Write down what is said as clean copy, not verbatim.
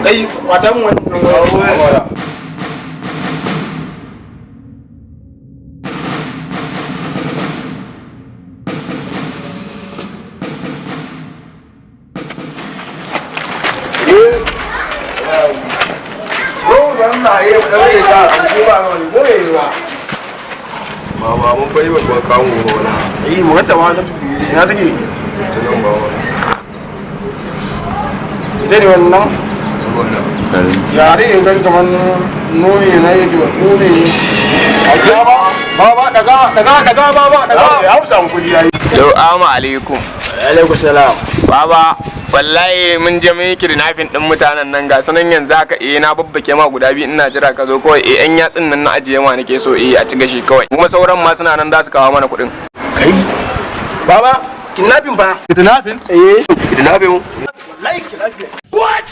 Kai, wata mun wannan waya. Baba, mun bai babban kamun gona. Eh, mu ganta ma ta ina take? Ta nan, baba. Ita ne wannan? Yare ya gani kamar nuni na yake nuni. A ba baba, daga daga daga, baba, daga. Ya samu kudi yayi. Salamu alaikum. Alaikum salam. Baba, wallahi mun je mun yi kidnapping din mutanen nan, ga sanan yanzu haka. Eh, na babbake ma guda biyu, ina jira ka zo kawai. Eh, yan yatsun nan na ajiye ma nake so, eh, a ci gashi kawai. Kuma sauran ma suna nan, za su kawo mana kuɗin. Kai baba, kidnapping ba? Kidnapping? Eh. Kidnapping? Wallahi kidnapping. What?